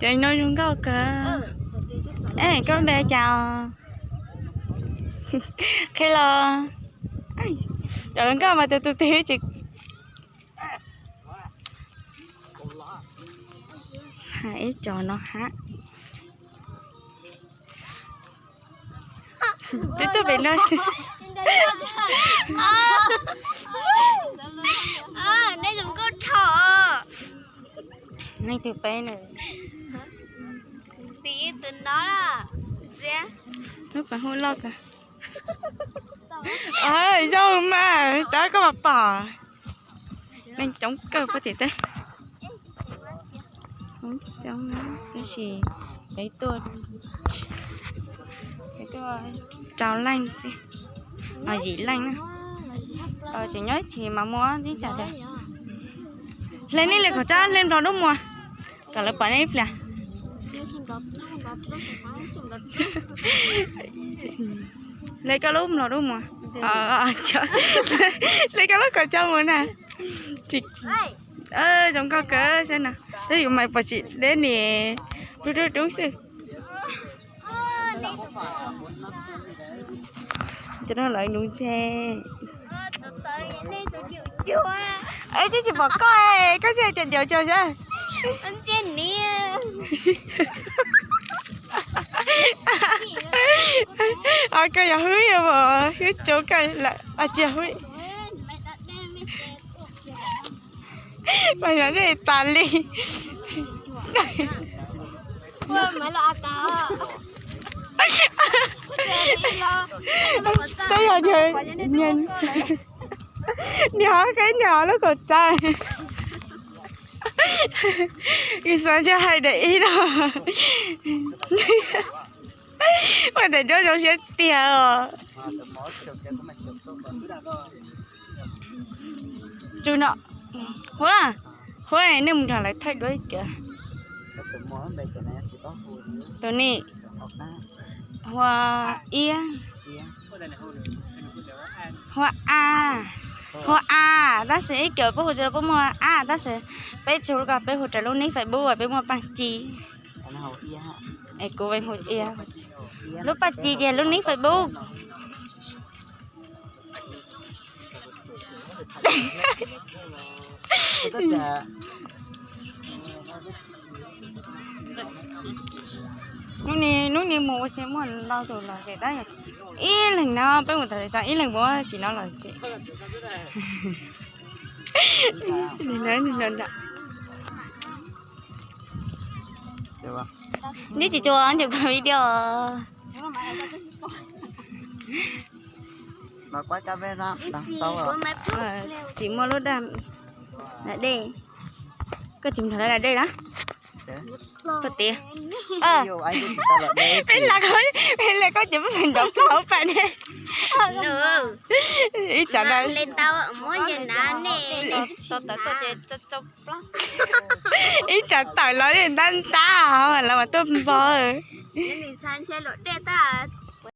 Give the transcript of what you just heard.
Cov no zoo nkauj kawg. Es koj npe cas? Qhia los. Cov zoo nkauj mas tus tus twg tsis. Ib cov no hab. Twb tuaj pem no. Nej zoo nkauj dhau. Neeg twg peb na? Tiv tus no. Lub pas hu loj kawg. Zoo mas tab koj mas pom. Neeg coob kawg puag tim teb. Coob tab sis peb tuaj, peb tuaj rau leej xwb, yim leej na. Tseem nyob ib chim mas muaj tib tsam tias. Hle nej li qhov tsab hle nplog dub muag, kom lawv pom nej ib pliag. Hle koj lub nplog dub muag. Hle koj lub qhov tsab muag na. Zoo nkauj kawg saib no. Tab sis mas pom tsis deb ni, dub dub dub xwb. Cov no lawv nuv ntshe. Es tsis tsis pom koj, koj tsis hais tias diav cuag sav. Os koj yog hwb yog, hwb tsuav koj lawm, tsis yog hwb. Mas yog nej tas li. Twb yog niag, niag qheb niag lub kaum txawb. Kws xav ntshe hais daim ib no. Ua daim duab zoo siab tiag os. Tsw no. Huab, huab, nej mus nrog lawv thaij duab kiag. Tus ni, huab iab, huab a, huab a, tab sis ib co puab hu tsis tau, puab muaj a, tab sis peb tsis hu ko, peb hu raws lub nick Facebook uas peb muaj paj ci. Es kuv hu iab. Lub paj ci ces lub nick Facebook. Hnub ni, hnub ni mus ua si muaj ntau tus los ces tab ib leeg no peb mus tau xyov ib leeg puas tsis no los ces. Neb tsis tshua ncaws video. Tsis muaj lub da dej. Koj tsis nrog lawv da dej na. Koj tias peb la, peb la koj ces peb nrov plaub hauv pas ne. Ib tsam da, ib tsam tawm los ntab ntab lawv mas tuaj npo.